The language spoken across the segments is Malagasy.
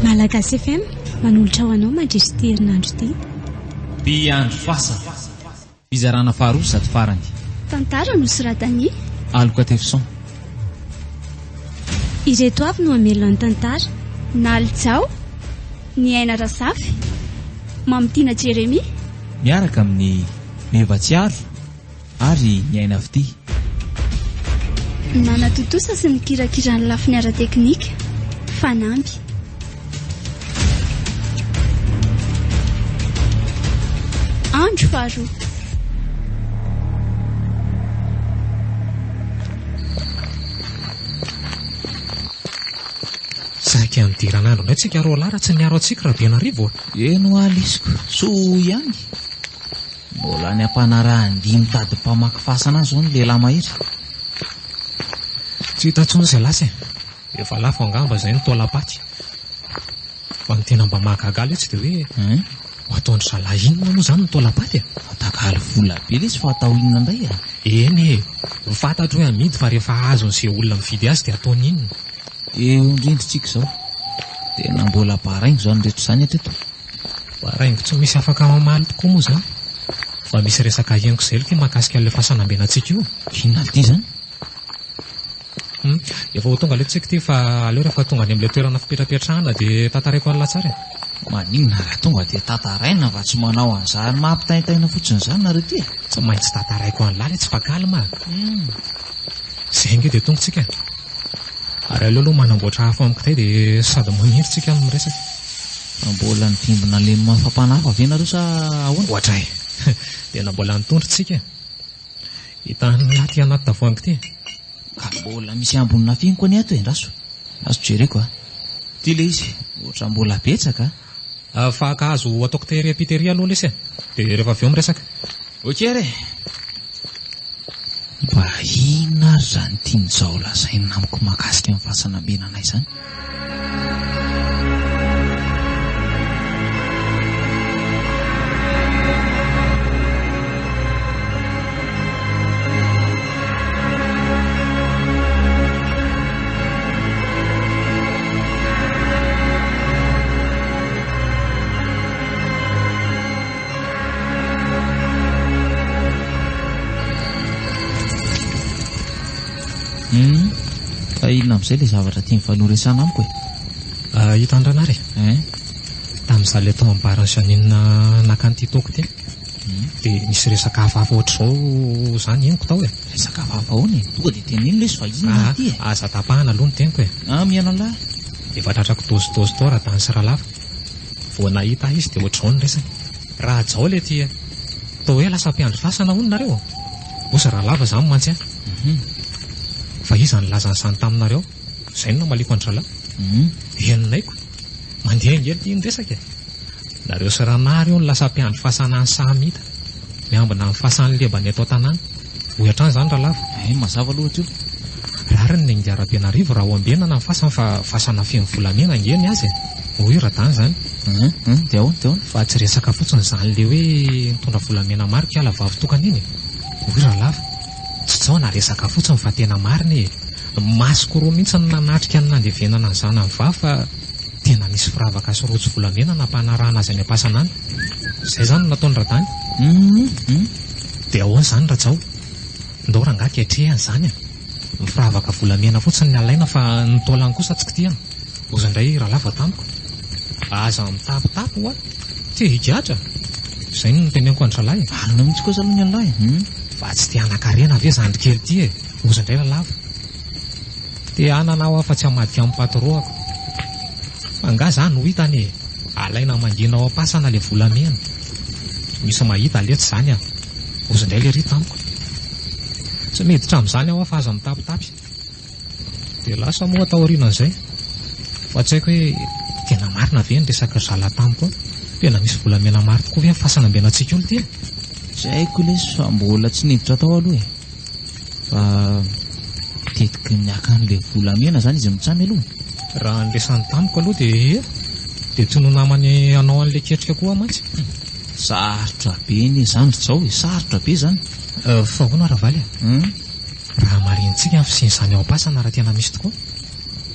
Malagasy FM manolotra ho anao mandritra ity herinandro ity. Mpiandry fasana. Fizarana faharoa sady farany. Tantara nosoratan'i. Aloka Tefson. Ireto avy no hamelona ny tantara. Naly Jao, Niaina Razafy, Mamitiana Jeremia. Miaraka amin'i Meva Tsiaro ary Niaina Fitia. Nanatontosa sy nikirakira ny lafiny ara-teknika, Fanamby. Andro faharoa. Saika nidiran'andro indray tsika roalahy raha tsy niaro antsika Rabenarivo a! Eny hoa lesiko, soa ihany. Mbola any am-panarahan-dia mitady mpamaky fasana any izao ny lehilahy mahery. Tsy hita intsony izay lasa e! Efa lafo angamba izay ny taolam-paty. Fa ny tena mba mahagaga ahy letsy dia hoe ho ataon-dry zalahy inona moa izany ny taolam-paty e? Atakalo vola be lesy fa atao inona indray e? Eny e! Fantatro hoe amidy fa rehefa azon'izay olona mividy azy dia ataony inona? Eo indrindra tsika izao. Tena mbola baraingo izany rehetra izany hatreto. Baraingo tsy misy afaka mamaly tokoa moa izany. Fa misy resaka henoko izay ity mahakasika an'ilay fasan'ambenantsika io. Inona ity izany? Hum, efa ho tonga aloha tsika ity fa aleo rehefa tonga any amin'ilay toerana fipetrapetrahana dia tantaraiko an'lah tsara e. Maninona raha tonga dia tantaraina fa tsy manao an'izany mampitaintaina fotsiny izany nareo ity e? Tsy maintsy tantaraiko an'lah ilay tsy fa calme a. Hum. Izay ange dia tonga tsika e. Ary aleo aloha manamboatra afo amin'ny kitay dia sady maniry tsika no miresaka. Fa mbola nivimbina an'ilay mafampana hafa ve nareo sa ahoana? Oadray! Tena mbola nitondro tsika e. Hitan'ny lahy ty anaty tavoahangy ty e. Ka mbola misy ambiny nafeniko anie ato e, andraso. Andraso jereko a. Ty ilay izy, ohatran'ny mbola betsaka a. Fa ka azo ataoko tery am-pitery aloha lesy e. Dia rehefa avy eo miresaka. Ok ary e. Mba inona ary izany tian'i Jao lazaina amiko mahakasika ny fasana menanay izany? Hum, fa inona amin'izay ilay zavatra tian'i Valou resahana amiko e? Ah, hitan'i Ranary e? Hein? Tamin'izaho ilay tao amin'ny bar an'i Jeanine naka an'ity toaka ity, dia nisy resaka hafahafa ohatr'izao izany henoko tao e. Resaka hafahafa ahoana e? Tonga dia teneno lesy fa inona ity e? Ah, aza tapahana aloha ny teniko e. Ah, mihaino an'lah. Efa tratrako dôzidôzy tao Radany sy Ralava. Vao nahita ahy izy dia ohatr'izao ny resany. Rajao le ty e! Toa hoe lasa mpiandry fasana hono nareo? Osa Ralava izany mantsy an! Fa iza nilaza an'izany taminareo? Izay no namaliako an-dry zalahy. Henonay ko! Mandeha ange ity ny resaka e! Nareo sy Ranary hono lasa mpiandry fasana any Sahamita. Miambina ny fasan'ny lebany eto an-tanàna. Hoy hatrany izany Ralava. Hay, mazava aloha hatreo. Rariny ny an'i Rabenarivo raha ho ambenana ny fasany fa fasana feno volamena ange ny azy e! Hoy Radany izany. Hum, hum, dia ahoana, dia ahoana? Fa tsy resaka fotsiny izany le hoe nitondra volamena maro kiala vavy tokana iny e! Hoy Ralava. Tsy jaona resaka fotsiny fa tena marina e! Masoko roa mihitsy no nanatrika ny nandevenana ny zanany vavy fa tena nisy firavaka sy rojo volamena nampanarahana azy any am-pasana any. Izay izany no nataon'i Radany. Hum, hum. Dia ahoana izany Rajao? Ndao rangahy ketrehana izany e! Ny firavaka volamena fotsiny ny alaina fa ny taolany kosa tsy kitihana. Ozy indray Ralava tamiko. Aza mitapitapy hoa! Te higadra! Izay no noteneniko an-dRalahy e! Marina mihitsy kosa aloha ny an'lahy e! Hum. Fa tsy te hanan-karena ve zandry kely ity e! Ozy indray Ralava. Te hanana aho fa tsy hamadika amin'ny patro-ako. Fa angaha izany ho hitany e! Alaina mangina ao am-pasana ilay volamena. Tsy misy mahita letsy izany an! Ozy indray lery tamiko. Tsy miditra amin'izany aho fa aza mitapitapy. Dia lasa moa taorianan'izay. Fa tsy haiko hoe tena marina ve ny resak'i ry zalahy tamiko eo? Tena misy volamena maro tokoa ve ny fasana ambenantsika io ity e? Tsy haiko lesy fa mbola tsy niditra tao aloha e! Fa tetiky ny haka an'ilay volamena izany izy mitsamy aloha? Raha ny resany tamiko aloha dia ie, dia tsy no namany hanao an'ilay ketrika koa aho mantsy. Sarotra be anie izany ry Jao e, sarotra be izany. Fa ahoana Ravaly e? Raha hamarinintsika ny fisian'izany ao am-pasana raha tena misy tokoa.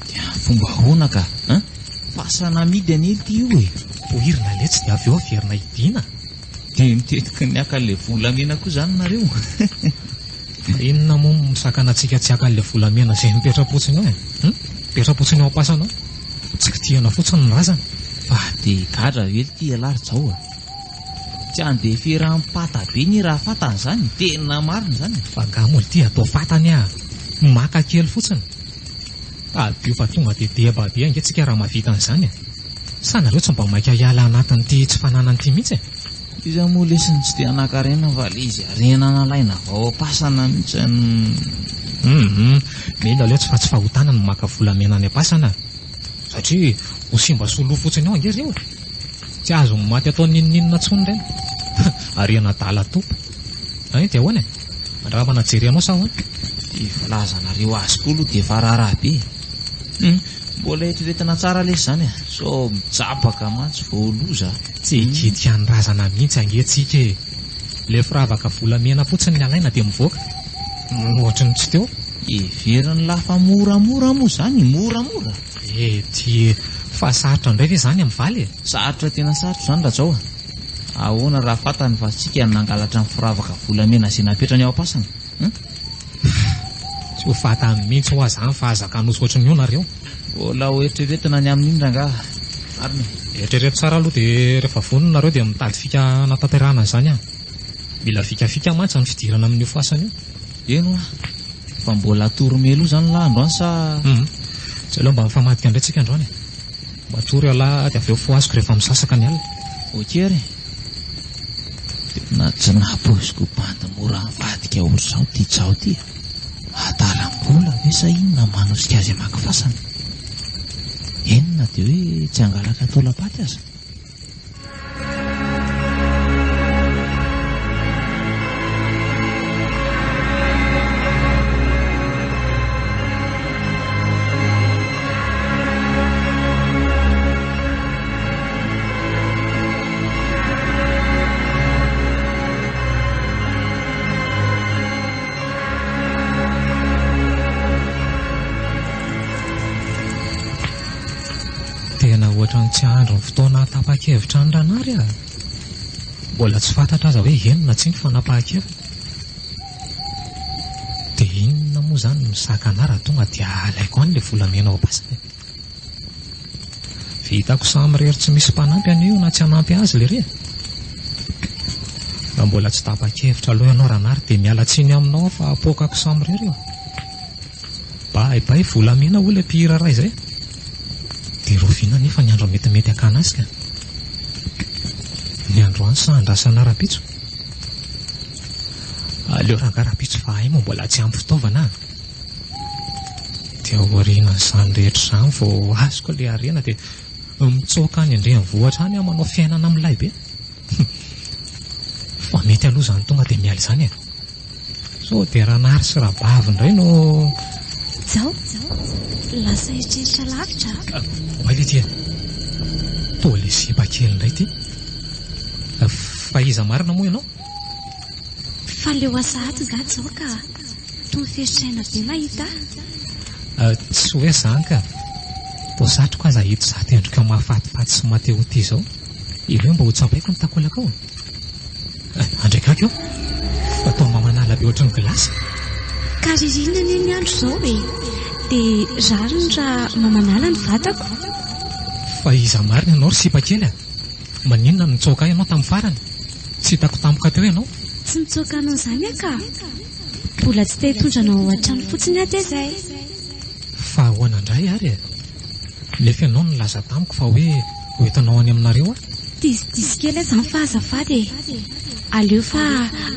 Dia amin'ny fomba ahoana ka? An? Fasana amidy anie ity io e! Poirina letsy dia avy eo averina hidiana. Dia mitetika ny haka an'ilay volamena koa izany nareo? Fa inona moa no misakana antsika tsy haka an'ilay volamena izay mipetra-potsiny ao e? Hum? Mipetra-potsiny ao am-pasana ao. Tsy kitihana fotsiny ny razana. Fa dia gadra ve ity ialahy ry Jao a? Tsy handeha feram-pata be anie raha fatany izany e! Tena marina izany e! Fa angaha moa ity atao fatany ah! Maka kely fotsiny. Tadidio fa tonga dia deba be ange tsika raha mahavita an'izany e! Sa nareo tsy mba maika hiala anatin'ity tsy fananana ity mihitsy e? Iza moa lesy no tsy te hanankarena fa le izy harena nalaina avy ao am-pasana mihitsy no. Hum, mino aleo tsy fa tsy fahotana ny maka volamena any am-pasana satria ho simba sy ho lo fotsiny ao ange ireo e! Tsy azon'ny maty atao n'inon'inona intsony ireny. Harena adala tompo. Hay dia ahoana e? Andramana jerenao sa ahoana? Ty filazanareo azy koa aloha dia efa raharaha be e! Hum, mbola eritreretina tsara lesy izany e! Sao mijabaka mantsy vao loza a! Tsy hikitika ny razana mihitsy ange tsika e! Le firavaka volamena fotsiny ny alaina dia mivoaka. Ohatry ny tsy teo. Heverin'lah fa moramora moa izany, moramora? E ty fa sarotra indray ve izany amin'ny valy e? Sarotra tena sarotra izany Rajao a! Ahoana raha fantany fa tsika no nangalatra ny firavaka volamena izay napetrany ao am-pasana? Hum? Tsy ho fantany mihitsy hoa zany fa aza kanosa ohatry ny io nareo. Mbola ho eritreretina ny amin'iny rangaha. Marina e. Eritrereto tsara aloha dia rehefa vonona nareo dia mitady fika hanatanterahana an'izany aho. Mila fikafika mantsy ny fidirana amin'io fasana io. Eny hoa. Fa mbola hatory mialoha izany lah androany sa? Hum. Tsy aleo mba mifamadika indray tsika androany e. Matory ialahy dia avy eo fohaziko rehefa misasaka ny alina. Ok ary e. Tena tsy nampoiziko ho bandy mora mivadika ohatr'izao ity Jao ity e. Adalam-bola ve sa inona manosika azy hamaky fasana? Eny na dia hoe tsy hangalatra taolam-paty aza. Tena ohatran'ny tsy andry ny fotoana hahatapa-kevitra an'i Ranary a! Mbola tsy fantatra aza hoe eny na tsia ny fanapahan-keviny. Dia inona moa izany no misakana ahy raha tonga dia alaiko any ilay volamena ao am-pasana e? Vitako samirery tsy misy mpanampy anie io na tsy hanampy azy lery e! Raha mbola tsy tapa-kevitra aloha ianao Ranary dia miala tsiny aminao aho fa apoakako samirery io. Bay bay volamena hoy ilay mpihira iray izay. Dia rahoviana anefa ny andro metimety hakana azy ka? Ny androany sa andrasana rahampitso? Aleo rangahy rahampitso fa hay moa mbola tsy ampy fitaovana a! Dia aorianan'izany rehetra izany vao azoko ilay harena dia mitsoaka any an-drenivohitra any aho manao fiainana milay be. Fa mety aloha izany tonga dia miala izany e! Sao dia Ranary sy Rabavy indray no. Jao, lasa eritreritra lavitra a! Oay letia e! Toa ilay sipa kely indray ity. Fa iza marina moa ianao? Fa leo asa ato nga Jao ka! Toa miferitr'aina be mahita ahy. Tsy hoe izany ka! Toa satriko aza ito izato endrikao mahafatifaty sy maha-te-ho tia izao. Ireo mba ho tsapaiko ny takolakao e! Andraikako eo fa toa mba manala be ohatran'ny gilasy. Ka ririnina anie ny andro izao e! Dia rariny raha mba manala ny vatako. Fa iza marina ianao ry sipa kely a? Maninona no nitsoaka ahy ianao tamin'ny farany? Tsy hitako tampoka teo ianao. Tsy nitsoaka anao izany aho ka! Mbola tsy te hitondra anao ao an-trano fotsiny aho dia izay. Fa ahoana indray ary e? Nefa ianao nilaza tamiko fa hoe ho entinao any aminareo aho. Diso kely aho izany fa azafady e! Aleo fa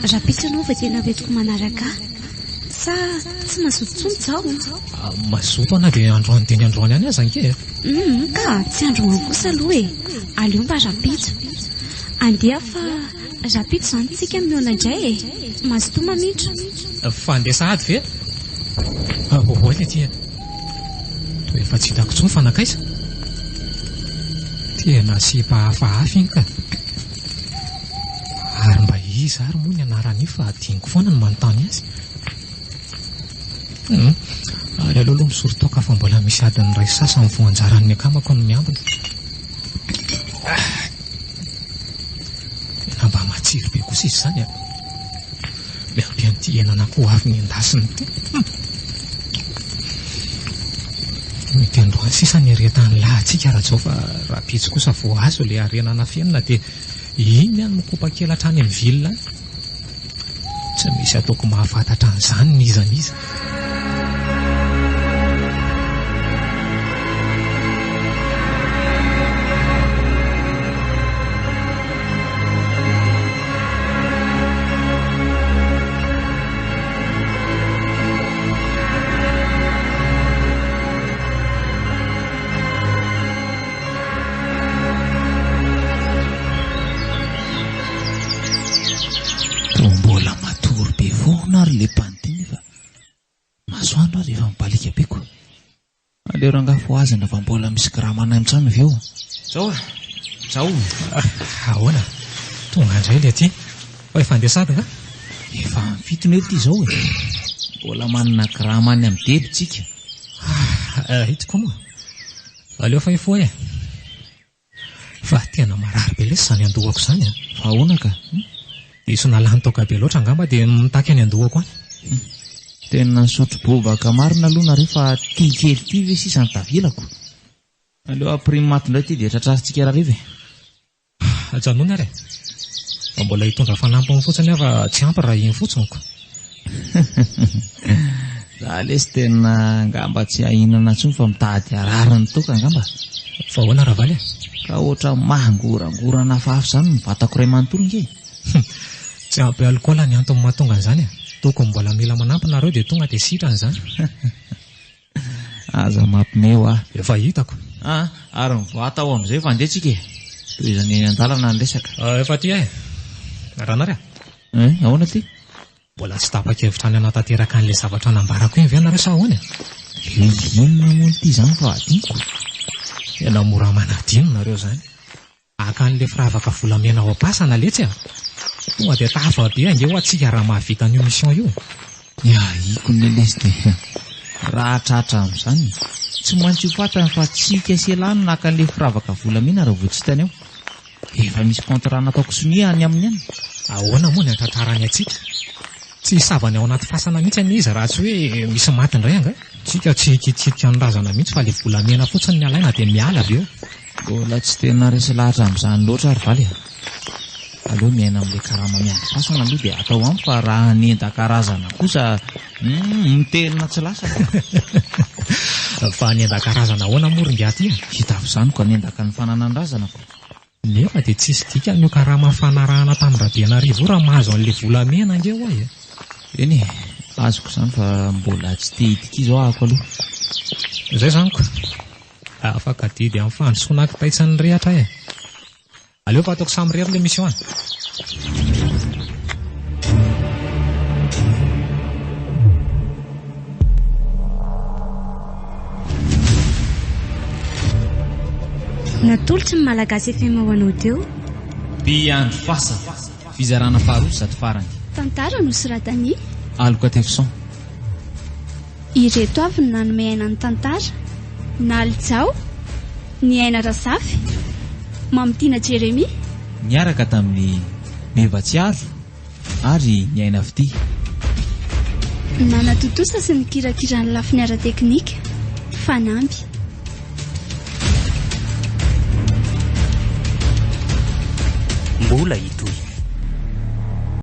rahampitso ianao vao tena hoentiko manaraka ahy. Sa tsy mazoto intsony izao? Mazoto aho na dia androany dia ny androany ihany aza ange e! Humm ka tsy androany kosa aloha e! Aleo mba rahampitso. Andeha fa rahampitso izany tsika mihaona indray e! Mazotoa mamindra. Fa andeha sahady ve? Oay le ty e! Toa efa tsy hitako intsony fa nankaiza? Tena sipa hafahafa iny ka! Ary mba iza ary moa ny anaran'io fa adinoko foana ny manontany azy. Hum. Ary aleo aloha misoro toaka fa mbola misy adiny iray sasany vao anjaran'ny akamako no miambina. Tena mba matsiro be kosa izy izany a. Miampy an'ity henan'akoho avy nendasina ity. Hum. Mety androany sisa ny haretan'ny lahintsika Rajao fa rahampitso kosa vao azo ilay harena nafenina dia iny ihany mikopa-kely hatrany amin'ny ville any. Tsy misy ataoko mahafantatra an'izany n'iza n'iza. Toa mbola matory be foana ary le bandy nefa masoandro ary efa mibaliaka be ko. Aleo rangahy fohazina fa mbola misy gramanay mitrano avy eo. Zao a! Zao! Ahoana? Tonga indray le aty. Fa efa handeha sady nga? Efa amin'ny fito nely ity izao e. Mbola manana grama any amin'ny deby tsika. Ah, ito koa moa. Aleo fa hifoha e. Fa tena marary be lesy izany andohako izany a! Fa ahoana ka? Diso nalany toaka be loatra angamba dia mitaky any andohako any. Tena nisotro bobaka marina aloha nareo fa ty kely ty ve sisa no tavelako? Aleo ampirimo maty indray ty dia tratrarintsika rahariva e! Ajanony ary e! Fa mbola hitondra fanampiny fotsiny aho fa tsy ampy raha iny fotsiny ko! Za lesy tena angamba tsy hahinana intsony fa mitady harary ny toaka angamba. Fa ahoana Ravaly e? Ka ohatra mangorangorana hafahafa izany ny vatako iray manontolo nge e. Tsy ampy alikaola ny antony mahatonga an'izany e. Tokony mbola mila manampy nareo dia tonga dia sitrana izany. Aza mampime hoa. Efa hitako. Ah, ary mivoaha tao amin'izay fa andeha tsika e. Tohizana eny an-dalana ny resaka. Efa aty e. Ranary a. Hein, ahoana ty? Mbola tsy tapa-kevitra ny hanatanteraka an'ilay zavatra nambarako iny ve nareo sa ahoana e? Inona moa ity izany fa adinoko? Tena mora manadino nareo izany. Haka an'ilay firavaka volamena ao am-pasana letsy a! Tonga dia tafa be ange hoa tsika raha mahavita an'io mission io e! Ny ahiako anie lesy dia raha tratra amin'izany tsy maintsy ho fantany fa tsika sy elah no naka an'ilay firavaka volamena raha vao tsy hitany ao. Efa misy contrat nataoko sonia any aminy any. Ahoana moa ny hatratrarany antsika? Tsy hisava ny ao anaty fasana mihitsy anie izy raha tsy hoe misy maty indray angaha? Tsika tsy hikitikitika ny razana mihitsy fa le volamena fotsiny ny alaina dia miala avy eo. Mbola tsy tena resy lahatra amin'izany loatra ary valy a! Aleo miaina amin'ilay karama miandry fasana aloha dia atao amiko fa raha hanendaka razana kosa humm mitelina tsy lasa ka! Fa hanendaka razana ahoana moa ry ingahy ty a? Hita avy izany ko hanendaka ny fananan-drazana ko! Nefa dia tsisy dikany io karama nifanarahana tamin-dRabenarivo io raha mahazo an'ilay volamena ange ho'a e! Eny e, azoko izany fa mbola tsy te hidi-kizo ahako aloha. Izay izany ko! Afaka adidy amin'ny fandrosoana kitay tsy nirehatra e! Aleo fa ataoko samirery le mission e! Natolotry ny Malagasy FM ho anao teo. Mpiandry fasana, fizarana faharoa sady farany. Tantara nosoratan'i. Aloka Tefson. Ireto avy no nanome aina ny tantara, Naly Jao, Niaina Razafy, Mamitiana Jeremia. Niaraka tamin'i Meva Tsiaro ary Niaina Fitia. Nanatontosa sy nikirakira ny lafiny ara-teknika, Fanamby. Mbola hitohy.